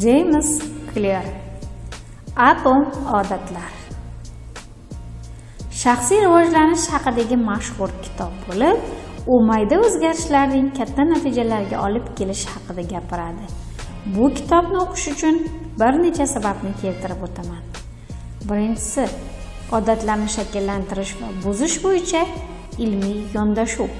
Jeyms Klir. Atom odatlar. Shaxsiy rivojlanish haqidagi mashhur kitob bo'lib, u mayda o'zgarishlarning katta natijalarga olib kelishi haqida gapiradi. Bu kitobni o'qish uchun bir necha sababni keltirib o'taman. Birinchisi, odatlarni shakllantirish va buzish bo'yicha ilmiy yondashuv.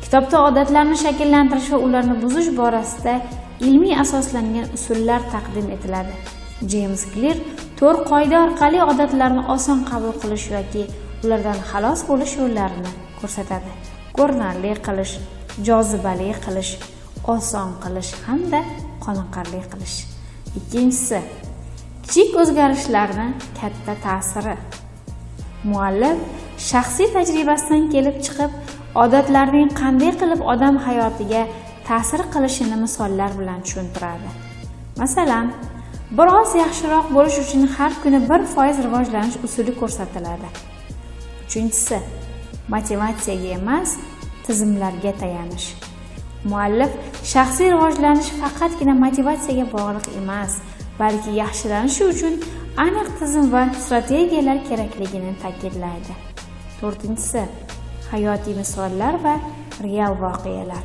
Kitobda odatlarni shakllantirish va ularni buzish borasida ilmiy asoslangan usullar taqdim etiladi. Jeyms Klir 4 qoida orqali odatlarni oson qabul qilish yoki ulardan xalos bo'lish yo'llarini ko'rsatadi. Ko'rinarli qilish, jozibali qilish, oson qilish hamda qoniqarli qilish. Ikkinchisi, kichik o'zgarishlarni katta ta'siri. Muallif shaxsiy tajribasidan kelib chiqib, odatlarning qanday qilib odam hayotiga ta'sir qilishini misollar bilan tushuntiradi. Masalan, biroz yaxshiroq bo'lish uchun har kuni 1% rivojlanish usuli ko'rsatiladi. Uchinchisi, motivatsiyaga emas, tizimlarga tayanish. Muallif shaxsiy rivojlanish faqatgina motivatsiyaga bog'liq emas, balki yaxshilanishi uchun aniq tizim va strategiyalar kerakligini ta'kidlaydi. To'rtinchisi, hayotiy misollar va real voqealar.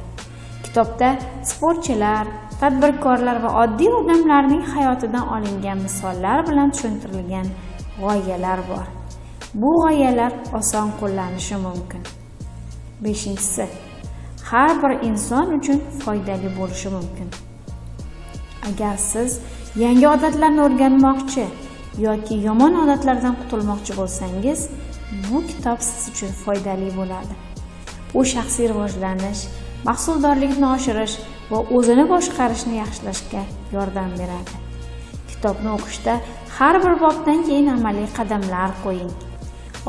Kitobda sportchilar, tadbirkorlar va oddiy odamlarning hayotidan olingan misollar bilan tushuntirilgan g'oyalar bor. Bu g'oyalar oson qo'llanishi mumkin. Beshinchisi, har bir inson uchun foydali bo'lishi mumkin. Agar siz yangi odatlarni o'rganmoqchi yoki yomon odatlardan qutulmoqchi bo'lsangiz, bu kitob siz uchun foydali bo'ladi. U shaxsiy rivojlanish, mahsuldorlikni oshirish va o'zini boshqarishni yaxshilashga yordam beradi. Kitobni o'qishda har bir bobdan keyin amaliy qadamlar qo'ying.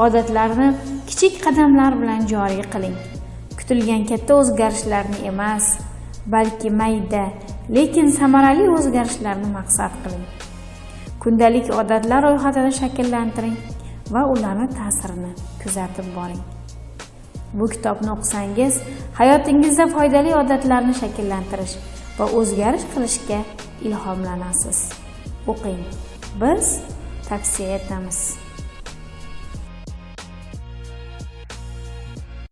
Odatlarni kichik qadamlar bilan joriy qiling. Kutilgan katta o'zgarishlarni emas, balki mayda, lekin samarali o'zgarishlarni maqsad qiling. Kundalik odatlar ro'yxatini shakllantiring va ularni ta'sirini kuzatib boring. Bu kitobni o'qisangiz, hayotingizda foydali odatlarni shakllantirish va o'zgarish qilishga ilhomlanasiz. O'qing. Biz tavsiya etamiz.